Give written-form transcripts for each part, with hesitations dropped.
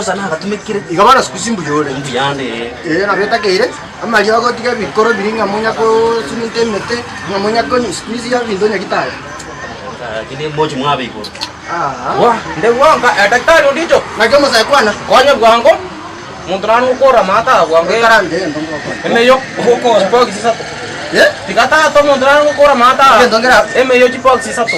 Bosa nagatumekire. Igo bono siku hizi mbuya ore. Mbuyande ee. Ee nabo etakeire, amariogo tiga ebikoro biria ng'a monya kosunyunta emete, ng'a monya konywa siku hizi ebinto nyagitari. Lakini mochi mwabe igoro. Aa. Wa, nde bwango, eh, daktari ondicho. Naki omosae kwana. Konya bwango, monto nare gokora amata aya bwango. Oikaranse egento ngokora. Emeyo, chibox isato. Eh? Tiga tata omonto nare gokora amata aya. Egento nkera- Emeyo chibox isato.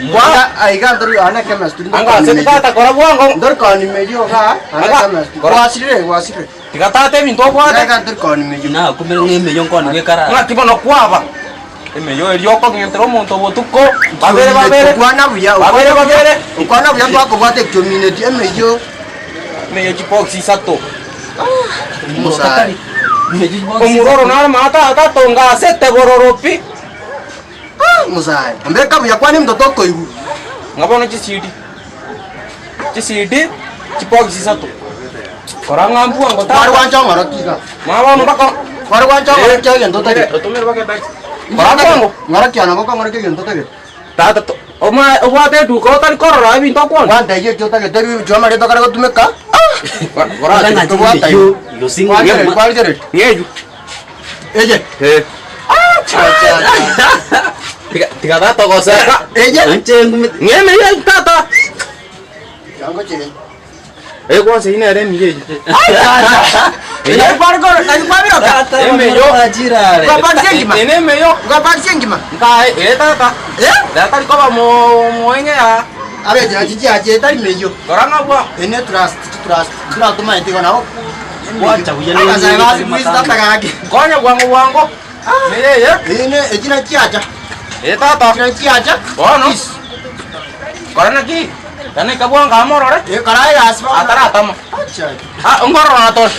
Iga aiga ntori ane chemistry Anga ase tata kora bwango. Ntori konimerio iga ane Aga, chemistry. kora. Gwasirire gwasirire. Tiga tata ebinto obwate. Iga ntori konimerio. Nakumire ng'a emeyo nkoni gekara. Ng'aki bono kwaba. Emeyo eria okong'entera omonto botuko, babere babere. Okwana buya Babere babere. Okwana buya twakobwata ekiomineti emeyio. Emeyo chibox isato. Omosae. Omororo nare maata tatonga asete bororo pi. Omosae. Mbeka buya kwana ebinto tokoigwa. Ng'a bono chisidi. Chisidi chibox isato. Kora ng'a mbwango tata. Kware gwancha ong'oroki iga. Ng'a bono mpaka. Kware gwancha ong'oroki egento otagete. Otomere mpaka etaxi. Kora bwango. Ng'oroki one gokong'orokia egento otagete. Tata to oma obwate eduka otari korora ebinto okwonia. Gwantebia eki otagete ebi amareto akare gotumeka. Kora Ng'a Tobwata emeyo, gose ng'a- Kwarigereria kwarigereria. Ng'eyu. Eye. Eh. Cha cha cha. Tiga tiga tata goseka. Eye. Inche ngumete. Ng'emeyo tata. Kiango chire. Egwansa eyio nere emiya eyio. Nari kware nari kwabiroka. Emeyo. Kwapakisia engima. Ene emeyo. Kwapakisia engima. Nkae eh tata. Eh? Tata rikoba mo moeng'e ya. Abe chiache etari meyio. Rora ng'a bwa. Ene trust trust turatomanyete igo nabo. Gwacha buya ne- Abasae ba siku hizi tata gaki. Konya bwango bwango. Neye. Ene echina chiacha. Eh tata. Echina chiacha. Bono. Kora naki? Tana ikabwanga amorore. Eh kora egasi bono. Ataratama. Acha. Ah ngorora to.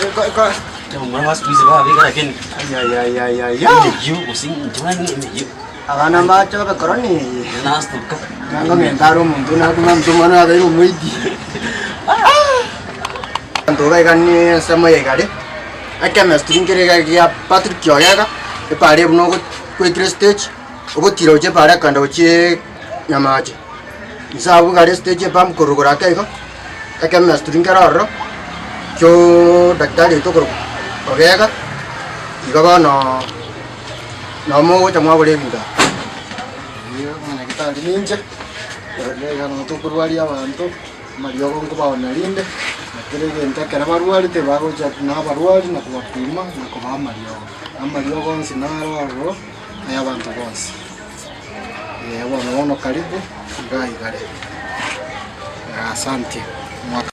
Omwana wa siku hizi babika lakini Ay ay ay ay ay. emeyo gose inche ng'a emeyo. Abana mbache babekora neye. Nastuka. Nanga ng'enta are omonto nakuma omonto omwana abeire omoiti. Abanto iga iga ni ensemo ya igare, ekemestry nkere iga gia Patrick Ogega, epara buna ogoetire stage, ogotira gochia epara ekogenda gochiaaa Nyamache. Inse abwo igare estage epump korwa igoro ake igo, ekemestry nkere ororo, kiooooo daktari oito okorokwa Ogega, igo bono nabo mogocha mwagora ebinto aba. Omonyagitari ninche, iga nabo tokorwaria abanto, amariogo nkobaonia rinde, na kera egento ekero barwarete bagocha na abarwari na kobapima na kobaa amariogo. Amariogo onsi naro aroro aya abanto bonsi. Bono bono karibu, iga igare. Asante. Mwaka.